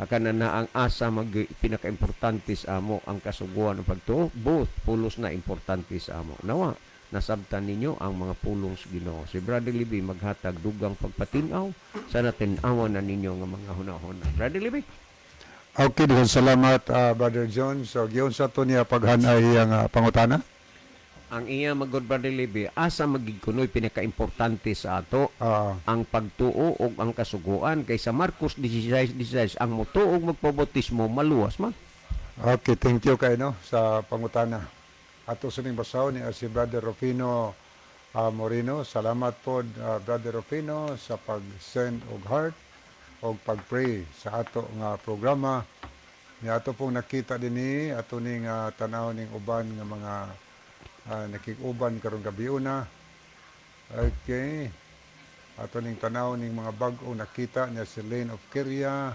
kana na ang asa mag pinakaimportante sa amo, ang kasuguan ng pagtuo, both pulos na importante sa amo. Nawa nasabtan ninyo ang mga pulong sa Ginoo. Si Brother Libby maghatag dugang pagpatinaw sa natin-awan na ninyo nga mga hunahuna. Brother Libby. Okay, daghang salamat, Brother John. So giyon sa to niya paghanay ang pangutana. Ang iya magod, Brother Libby, asa magig kunoy pinakaimportante sa ato, ang pagtuo o ang kasuguan? Kay sa Marcos 16:16, ang motuo og magpabautismo maluwas man. Okay, thank you kay no sa pangutana. Ato sa ning basahon ni si Brother Rufino Moreno. Salamat po, Brother Rufino, sa pag-send og heart. Og pag-pray sa ato nga programa. Ni ato pong nakita dinhi ato ning tanaw ning uban nga mga nakig-uban karong gabi una. Okay. Ato ning tanaw ning mga bag-o nakita niya si Lane of Kiria,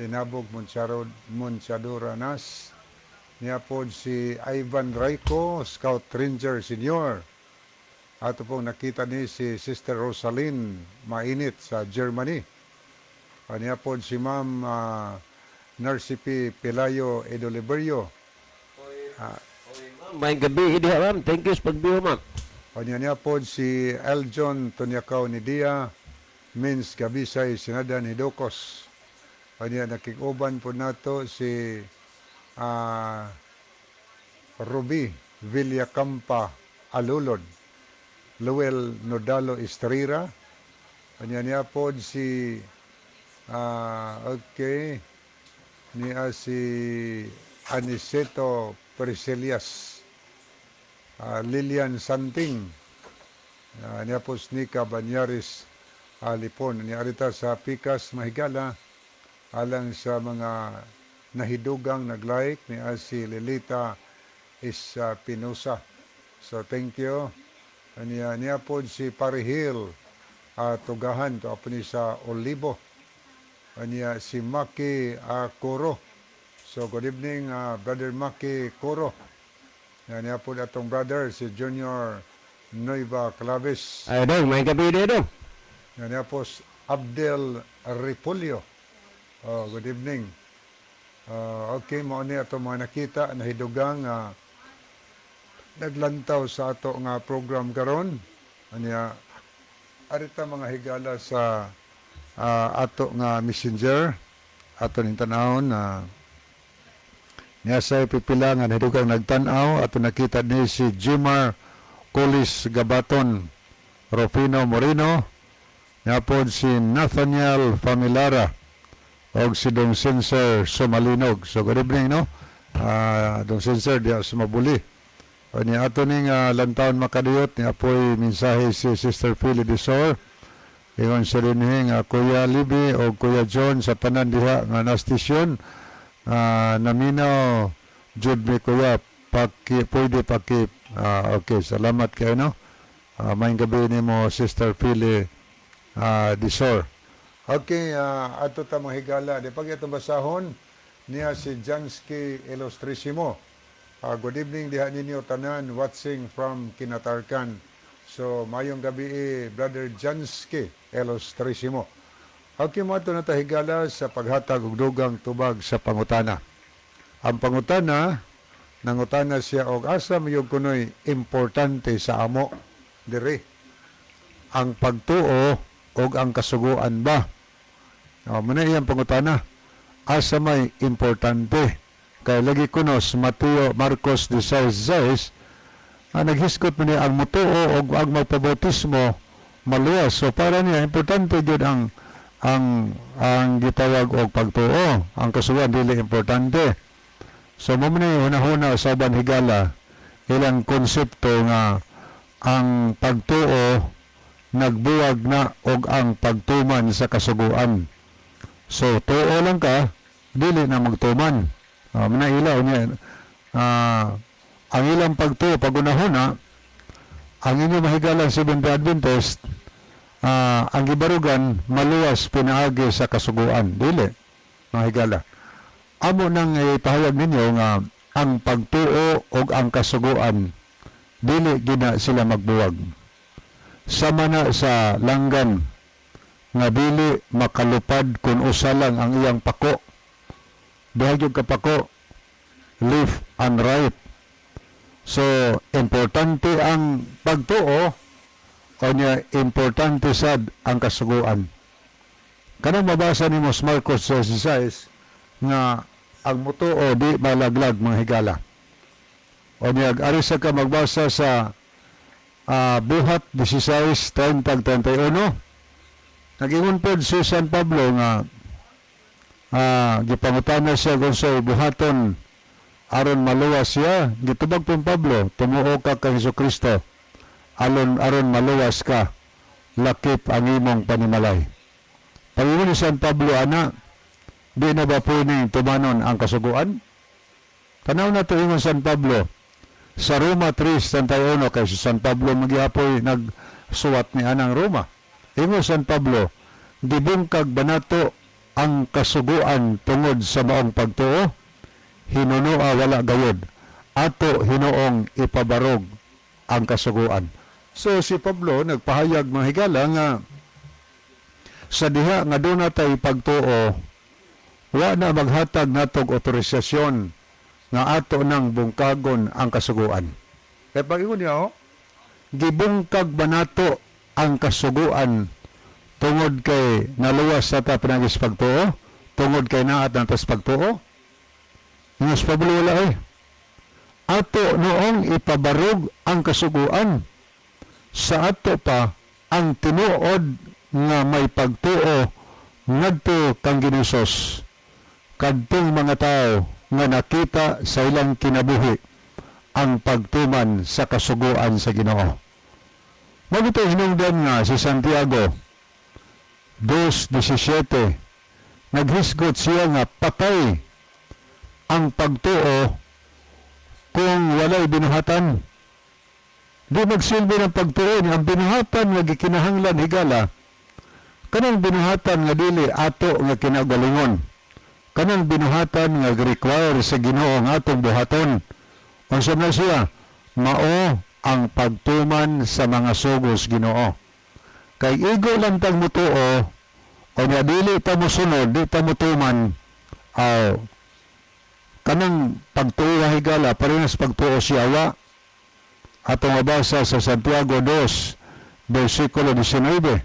Linabog Moncharo, Monchadora Nas, niya pod si Ivan Raico, Scout Ranger Senior. Ato pong nakita ni si Sister Rosaline Mainit sa Germany. Niya pod si Ma'am Narcy P. Pelayo Edoliberio. May gabi diha, ma'am. Thank you sa pagbiho, ma'am. Kanya niya po si Eljon Tonyakaw ni Dia, Mins Gabisay Sinada ni Docos. Kanya nakikuban po nato si Ruby Villacampa Alulod, Luel Nodalo Estrera. Kanya niya po si okay, niya si Aniceto Priscilias. Lilian Santing, niya po si Nika Banyaris Lipon, niya arita sa Pikas Mahigala, alang sa mga nahidugang nag-like, niya si Lilita Espinosa. So thank you. Niya po si Parihil Tugahan, to apo ni sa Olibo. Niya si Maki Kuro. So good evening, Brother Maki Kuro. Yan niya po atong brother, si Junior Nueva Claves. Ay, dong, may gabi diha, dong. Yan niya po si Abdel Repulyo. Oh, good evening. Okay, mao ni atong mga nakita na hidugang naglantaw sa ato nga program karon. Anya arita mga higala sa ato nga Messenger ato ning tanawon na niya sa pipila nga nahidugang nagtan-aw. Ato nakita ni si Jimar Colis Gabaton, Rufino Moreno, niya pod si Nathaniel Familara og si Dong Senser Sumalinog. So good evening, no, Dong Senser diya sa Mabuli. O ni ato ning lantawon makadiyot ni apoy mensahe si Sister Philly Desor. Ingon siya dinhi nga Kuya Libby o Kuya John sa tanan diha nga nastisyon, naminaw jud mi, kuya, paki pwede paki okay, salamat kayo, no. Maayong gabi nimo, Sister Philly Desor. Okay, ato ta mga higala di pag itong basahon niya si Jansky Ilustrisimo. Good evening diha ninyo tanan watching from Kinatarkan. So mayong gabi eh, Brother Jansky Ilustrisimo. Okay, mo ato na ta, higala, sa paghatag og dugang tubag sa pangutana. Ang pangutana, nangutana siya og asa mayog kunoy importante sa amo diri. Ang pagtuo og ang kasuguan ba? O, muna iyang pangutana. Asa may importante? Kay lagi kuno sa Mateo Marcos 16:6, ang naghisgot mo niya ang mutuo og ang magpabautismo maluwas. So para niya importante gyud ang gitawag og pagtuo. Ang kasuguan dili importante. So mo man hunahuna sa uban, higala, ilang konsepto nga ang pagtuo nagbuwag na og ang pagtuman sa kasuguan. So tuo lang ka, dili na magtuman. Muna ilaw niya. Ang ilang pagtuo pagunahuna, ang inyo mahigalang Seventh Adventist, ang gibarugan maluwas pinaagi sa kasuguan. Dili, mga higala. Amo nang ipahayag ninyo nga ang pagtuo og ang kasuguan dili gina sila magbuwag. Sama na sa langgan nga dili makalupad kung usa lang ang iyang pako. Duha gyud ka pako, left and right. So, importante ang pagtuo o niya importante sad ang kasuguan. Kanang mabasa nimo sa Marcos 16 nga ang mutuo di malaglag, mga higala. O niya, ari sa ka magbasa sa Buhat 16, 30, 31. Nag-ingon pod si San Pablo nga gipangutana siya kung sa buhaton aron maluwas siya. Gitubag pong Pablo, "Tumuo ka kay Hesus Kristo aron aron maluwas ka lakip ang imong panimalay." Pag-ingon ni San Pablo ana, di na ba pwedeng tumanon ang kasuguan? Tanaw na to ingon San Pablo sa Roma 3:31, kay si San Pablo magyapoy nagsuwat ni anang Roma. Ingon San Pablo, "Gibungkag ba nato ang kasuguan tungod sa maong pagtuo? Hinunoa wala gayod. Ato hinuong ipabarog ang kasuguan." So si Pablo nagpahayag, mga higala, nga sa diha nga doon natay pagtuo, wa na maghatag natog otorisasyon nga ato nang bungkagon ang kasuguan. Kaya pag-ingon niya, oh, "Gibungkag ba nato ang kasuguan tungod kay naluwas sa ta pinaagi sa pagtuo? Tungod kay naat na tas pagtuo?" Ingon si Pablo, wala eh. Ato noong ipabarog ang kasuguan. Sa ato pa, ang tinuod nga may pagtuo ngadto kang Ginoong Hesus, kadtong mga tao nga nakita sa ilang kinabuhi ang pagtuman sa kasuguan sa Ginoo. Mao bitaw hinungdan nga si Santiago 2:17, naghisgot siya nga patay ang pagtuo kung walay binuhatan. Di magsilbi ng pagtuo ni ang binuhatan nga gikinahanglan, higala, kanang binuhatan nga dili ato nga kinagalingon, kanang binuhatan nga require sa Ginoo nga atong buhaton. Unsa na siya? Mao ang pagtuman sa mga sugos Ginoo. Kay igo lang tang mutuo o nga dili ta mosunod, di ta motuman, aw, kanang pagtuo, higala, parehas pagtuo sa yawa. Atong mabasa sa Santiago 2 versikulo 19,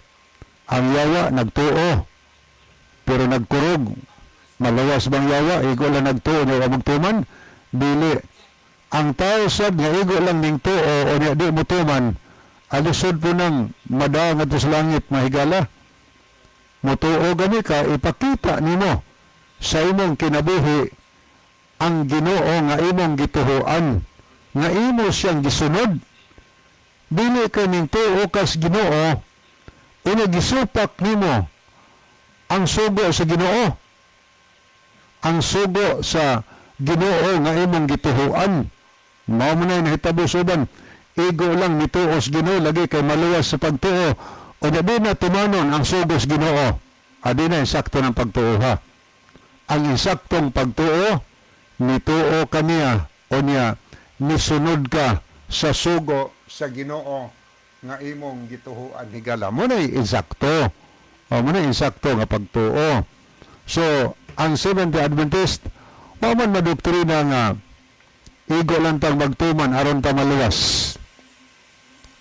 ang yawa nagtuo pero nagkurog. Malawas bang yawa igo lang nagtuo nga wa magtuman? Dili. Ang tao sad nga igo lang ning tuo o niya di motuman, alisod po nang madaong ngadto sa langit, mahigala. Motuo gani ka, ipakita nimo sa imong kinabuhi ang Ginoo nga imong gituhuan, nga imo siyang gisunod. Dili ka ning tuo kas Ginoo una gisupak nimo ang sugo sa Ginoo, ang sugo sa Ginoo nga imong gituhuan. Mao man nay nahitabo sa uban, igo lang nituo sa Ginoo lagi kay maluwas sa pagtuo o di na tumanon ang sugo sa Ginoo. Adi na insakto ng pagtuo ha. Ang insaktong pagtuo, nituo ka niya o niya nisunod ka sa sugo sa Ginoo nga imong gituhuan, higala. Mo na insakto o mo na insakto nga pagtuo. So ang Seventh-day Adventist, mao man madoktrina nga igo lang tang magtuman aron ta maluwas.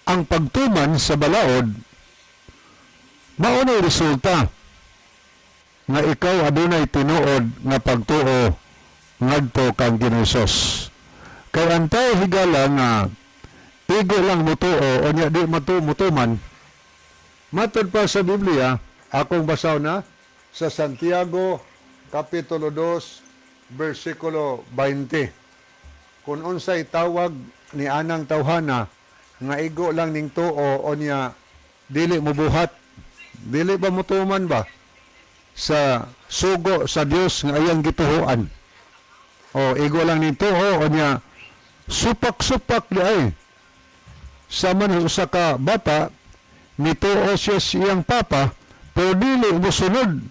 Ang pagtuman sa balaod, mao na resulta nga ikaw adunay tinuod nga pagtuo ngadto kang Ginoong Hesus. Kay ang tao, higala, nga igo lang mutuo o nya di mutuman, matod pa sa Biblia, akong basaw na sa Santiago Kapitulo 2 versikulo 20. Kung unsay tawag ni anang tawhana nga igo lang ning tuo o niya dili mubuhat, dili ba mutuman ba sa sugo sa Dios nga iyang gituhuan? O igo lang ning tuo o niya supak-supak di ay. Sama ni usa ka bata, nituo siya sa iyang papa pero dili mosunod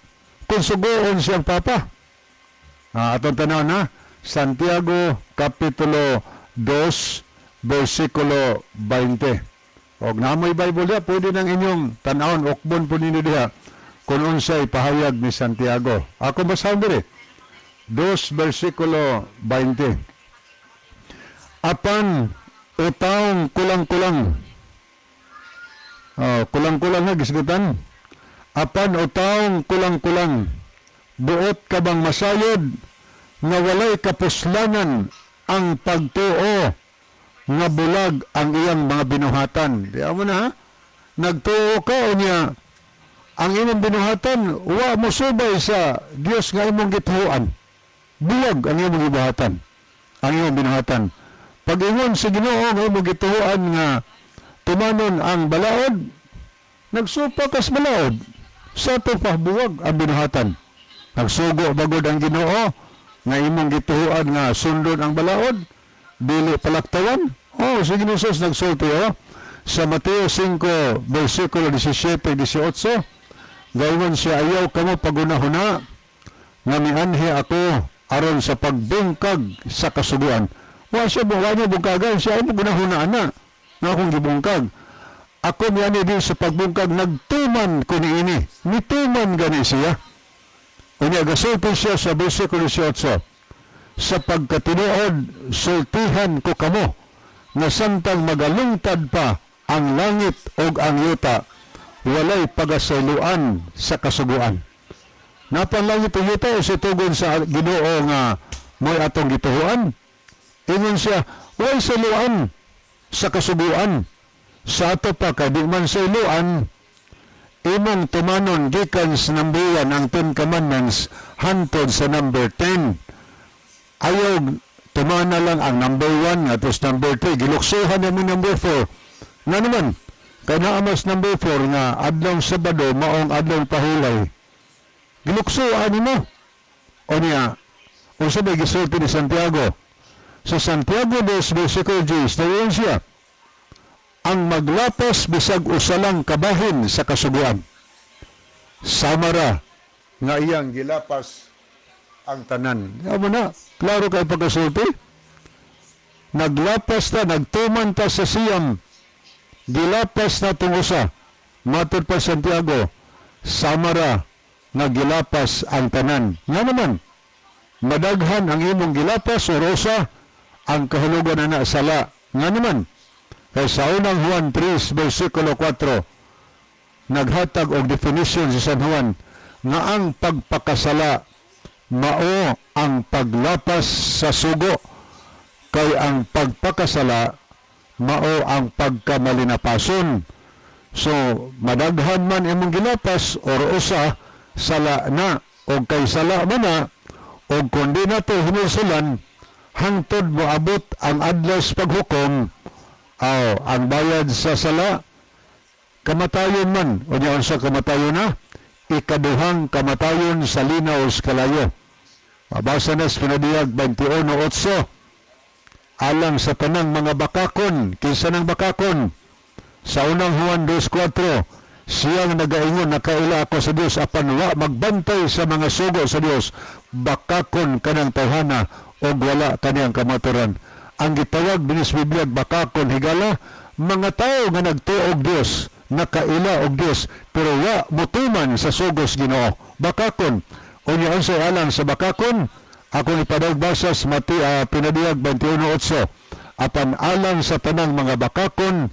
kung sugoon siyang papa. Atong tanaw na Santiago Kapitulo 2 versikulo 20. Og namoy Bible diha, pwede nang inyong tanawon, ukbon po ninyo diha kung unsay pahayag ni Santiago. Ako basahon diri. 2 versikulo 20. "Apan o taong kulang-kulang." Oh, kulang-kulang nga gisgutan. "Apan o taong kulang-kulang, buot ka bang masayod nga walay kapuslanan ang pagtuo nga bulag ang iyang mga binuhatan?" Di mo na ha? Nagtuo ka o niya ang imong binuhatan wa mo subay sa Dios nga imong gituoan. Bulag ang imong gibuhatan. Ang imong binuhatan. Pag-ingon sa Ginoo nga imong gituoan nga tumanon ang balaod, nagsupak kas balaod. Sa ato pa buwag ang binuhatan. Nagsugo bagod ang Ginoo nga imong gituhuan nga sundon ang balaod, dili palaktawan. Oh, si Ginoo Jesus nagsulti, oh, sa Mateo 5 versikulo 17 18, gayon siya, "Ayaw kamo pagunahuna nga mianhi ako aron sa pagbungkag sa kasuguan." Wa siya wa niya bungkagan, siya ay gunahuna na nga akong gibungkag. Ako mianhi din sa pagbungkag, nagtuman ko niini. Nituman gani siya. Unya gasulti siya sa versikulo 18, "Sa pagkatinuod, sultihan ko kamo nga samtang magalungtad pa ang langit ug ang yuta, walay pagasayloan sa kasuguan." Napan langit ug yuta o sa tugon sa Ginoo nga mo'y atong gituhuan. Ingon siya, walay sayloan sa kasuguan. Sa ato pa kay di man sayloan, imong tumanon gikan sa number 1 ang Ten Commandments hantod sa number 10. Ayaw tumana lang ang number 1 ngadto sa number 3. Giluksuhan mo number 4. Nga naman, kay naa mas number 4 nga adlong Sabado maong adlong pahulay. Giluksuhan nimo. O niya, unsa may gisulti ni Santiago? Sa Santiago 2, versikulo 10, nayon siya, "Ang maglapas bisag usa lang kabahin sa kasuguan, samara nga iyang gilapas ang tanan." Amo na, klaro kay pagkasulti. Naglapas ta, nagtuman ta sa 9, gilapas na tong usa. Matod pa Santiago, samara nga gilapas ang tanan. Nga naman, madaghan ang imong gilapas o usa, ang kahulugan na na sala. Nga naman, kay sa unang Juan 3, versikulo 4, naghatag og definition si San Juan nga ang pagpakasala mao ang paglapas sa sugo, kay ang pagpakasala mao ang pagkamalinapason. So, madaghan man imong gilapas or usa, sala na. O kay sala man na, o kung di nato hinulsulan, hangtod moabot ang adlaw sa paghukom, aw, ang bayad sa sala, kamatayon man. O niya, unsa kamatayon na? Ikaduhang kamatayon sa linaw sa kalayo. Mabasa na sa Pinadiyag 21.8. Alang sa tanang mga bakakon, kinsa nang bakakon? Sa unang Juan 2.4, siyang nagaingon, "Nakaila ako sa Dios," apan wa magbantay sa mga sugo sa Dios, bakakon kanang tawhana og wala kaniyang kamaturan. Ang gitawag dinis Biblia bakakon, higala, mga tao nga nagtuo og Dios, nakaila og Dios, pero wa mutuman sa sugos Ginoo. Bakakon. Unya unsay alang sa bakakon? Akong ipadagbasa sa Mati, Pinadiyag 21.8. Apan alang sa tanang mga bakakon,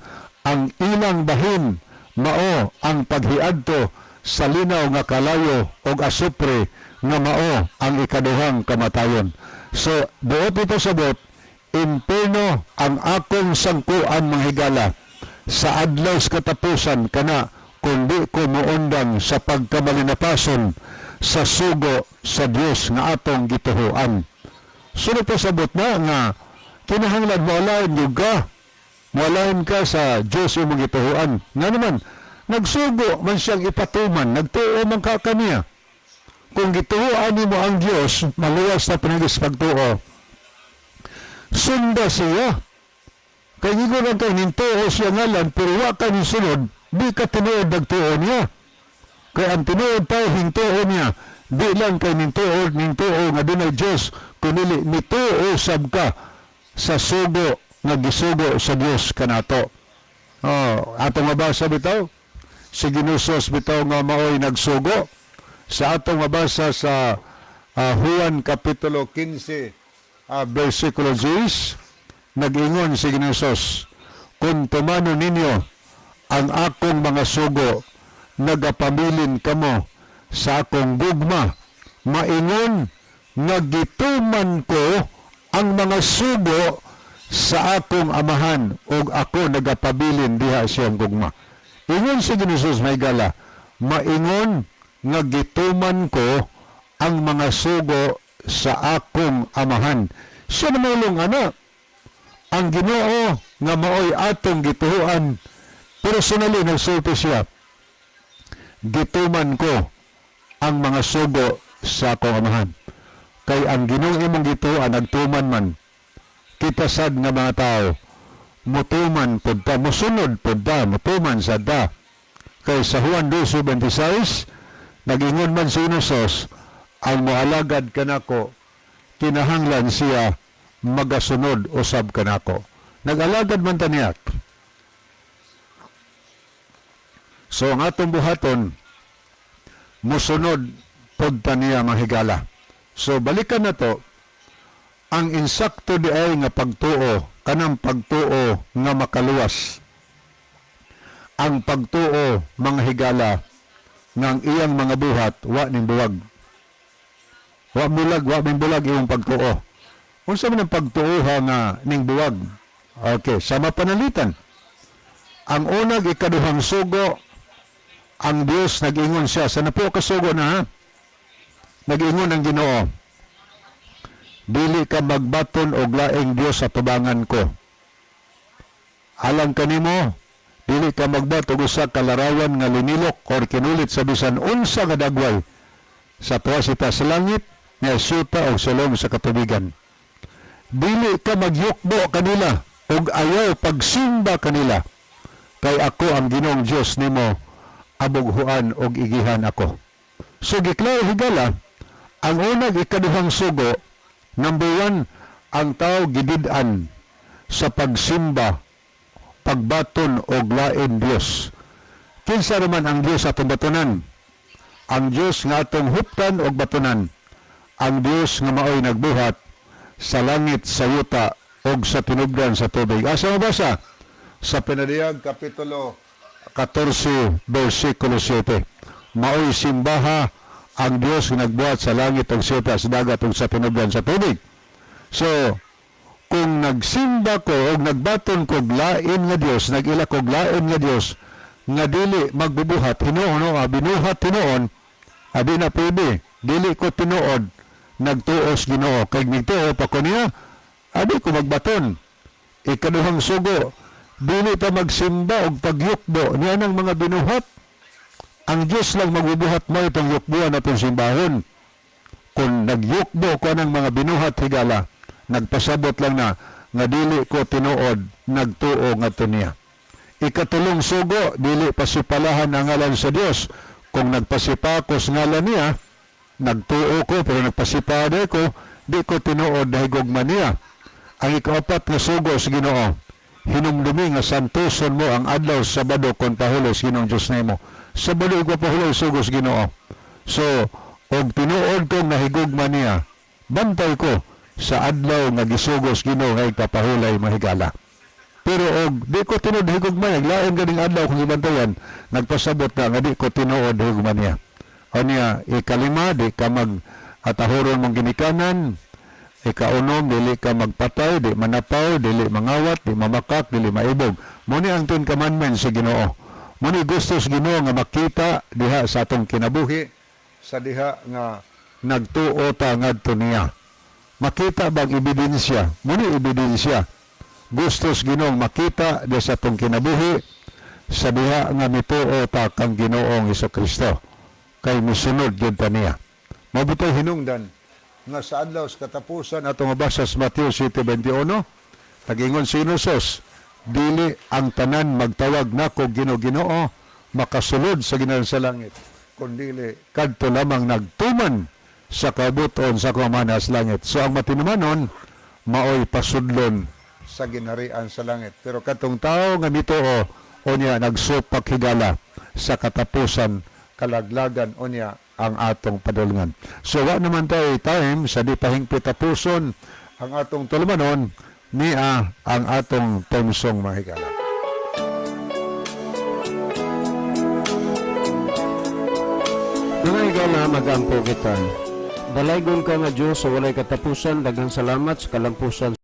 ang ilang bahin mao ang paghiadto sa linaw nga kalayo og asupre nga mao ang ikaduhang kamatayon. So, buot ito sabot, imperno ang akong sangkuan, mga higala, sa adlaw sa katapusan kana kundi ko muundang sa pagkamalinapason sa sugo sa Dios nga atong gituhuan. So pasabot na nga kinahanglan moalain gyud ka. Moalain ka sa Dios imong gituhuan. Nga naman, nagsugo man siyang ipatuman, nagtuo man ka kaniya. Kung gituhuan nimo ang Dios, maluwas na pinagis pagtuo. Sunda siya. Kay ingon lang kay nintuo siya ngalan, pero wa ka ni sunod, di ka tinuod nagtuo niya. Kay ang tinuod tayo hintuo niya, di lang kay nintuo, nintuo nga dunay Dios, kunili mituo sab ka sa sugo nga gisugo sa Dios kanato. Oh, atong mabasa bitaw si Ginusos bitaw nga maoy nagsugo sa atong mabasa sa Juan Kapitulo 15 versikulo 10, nag-ingon si Ginusos, "Kung tumano ninyo ang akong mga sugo, nagapamilin kamo sa akong gugma, maingon nga gituman ko ang mga sugo sa akong amahan ug ako nagapabilin diha siyang gugma." Ingon si Ginusos, may gala, maingon nga gituman ko ang mga sugo sa akong amahan. Siya namulong ana, ang Ginoo nga maoy atong gituhuan, personally nagsulti siya. Gituman ko ang mga sugo sa akong Amahan. Kay ang Ginoong imong gituan nagtuman man. Kita sad nga mga tao, mutuman pud ta, musunod pud ta, mutuman sad ta. Kay sa Juan 12:26, nag-ingon man si Inusos, ang moalagad kanako, kinahanglan siya magasunod usab kanako. Nag-alagad man ta niya. So ang atong buhaton, musunod pod ta niya, mga higala. So balikan na to, ang insakto di ay nga pagtuo, kanang pagtuo nga makaluwas. Ang pagtuo, mga higala, nga ang iyang mga buhat, wa ning buwag. Wa bulag, wa ning bulag iyong pagtuo. Unsa man ang pagtuo ha nga ning buwag? Okay, sama panalitan. Ang unag ikaduhang sugo, ang Dios nag-ingon siya sa napo ka sugo na ha. Nag-ingon ang Ginoo. Dili ka magbaton og laing Dios sa tubangan ko. Alang kanimo, dili ka magbat og usa ka larawan nga linilok or kinulit sa bisan unsa nga dagway sa tuwa sa langit, nga syuta o sulong sa katubigan. Dili ka magyukbo kanila ug ayaw pagsimba kanila kay ako ang Ginoong Dios nimo, abughuan og igihan ako. So giklaro, higala, ang unag ikaduhang sugo, number 1, ang tao gidid-an sa pagsimba, pagbaton og lain Dios. Kinsa raman ang Dios atong batonan? Ang Dios nga atong huptan og batonan. Ang Dios nga maoy nagbuhat sa langit, sa yuta og sa tinubdan sa tubig. Asa mabasa? Sa Pinadiyag Kapitulo 14 versikulo 7. Maoy simbaha ang Dios nga nagbuhat sa langit ug sa yuta, sa dagat ug sa tinubdan sa tubig. So, kung nagsimba ko o nagbaton ko og lain nga Dios, nag-ila ko og lain nga Dios nga dili magbubuhat hinuon o binuhat hinuon, abi na pwede, dili ko tinuod nagtuos Ginoo kay nagtuo pa ko niya, abi ko magbaton. Ikaduhang sugo, dili ta magsimba og pagyukbo niya ng mga binuhat. Ang Dios lang magbubuhat mo itong yukbuan atong simbahon. Kung nagyukbo ko ng mga binuhat, higala, nagpasabot lang na nga dili ko tinuod nagtuo ngadto niya. Ikatulong sugo, dili pasipalahan ang ngalan sa Dios. Kung nagpasipa ko sa ngalan niya, nagtuo ko pero nagpasipa ko, di ko tinuod nahigugma niya. Ang ikaapat nga sugo sa Ginoo, hinumdumi nga santoson mo ang adlaw sa Sabado kon pahuloy sa Ginoong Dios nimo. Sabado ipapahulay sugo sa Ginoo. So, og tinuod kong nahigugma niya, bantay ko sa adlaw nga gisugo sa Ginoo nga ipapahulay, mahigala. Pero og di ko tinuod higugma niya, lain ganing adlaw kung gibantayan, nagpasabot na nga di ko tinuod higugma niya. O niya, ikalima, di ka mag atahuron mong ginikanan. Ikaunom, dili ka magpatay, di manapaw, dili mangawat, di mamakak, dili maibog. Muni ang Ten Commandments sa Ginoo. Muni gusto sa Ginoo nga makita diha sa atong kinabuhi sa diha nga nagtuo ta ngadto niya. Makita bang ebidensya? Muni ebidensya. Gusto sa Ginoo makita diha sa atong kinabuhi sa diha nga mituo ta kang Ginoong Kristo. Kay misunod gyud ta niya. Mabutay hinungdan nga sa adlaw sa katapusan atong mabasa sa Mateo 7:21, tagingon si Inusos, dili ang tanan magtawag nako Ginoo, Ginoo makasulod sa ginaharian sa langit, kundili kadto lamang nagtuman sa kabuton sa akong Ama sa langit. So ang matinumanon maoy pasudlon sa ginharian sa langit. Pero katong tao nga mituo, unya nagsupak, higala, sa katapusan kalaglagan unya ang atong padulngan. So wa naman tayo time sa di pahingpit tapuson ang atong tulumanon, niya ang atong temsong, mga higala. Mga higala, magampo kita. Dalaygon ka nga Diyos sa walay katapusan, daghang salamat sa kalampusan.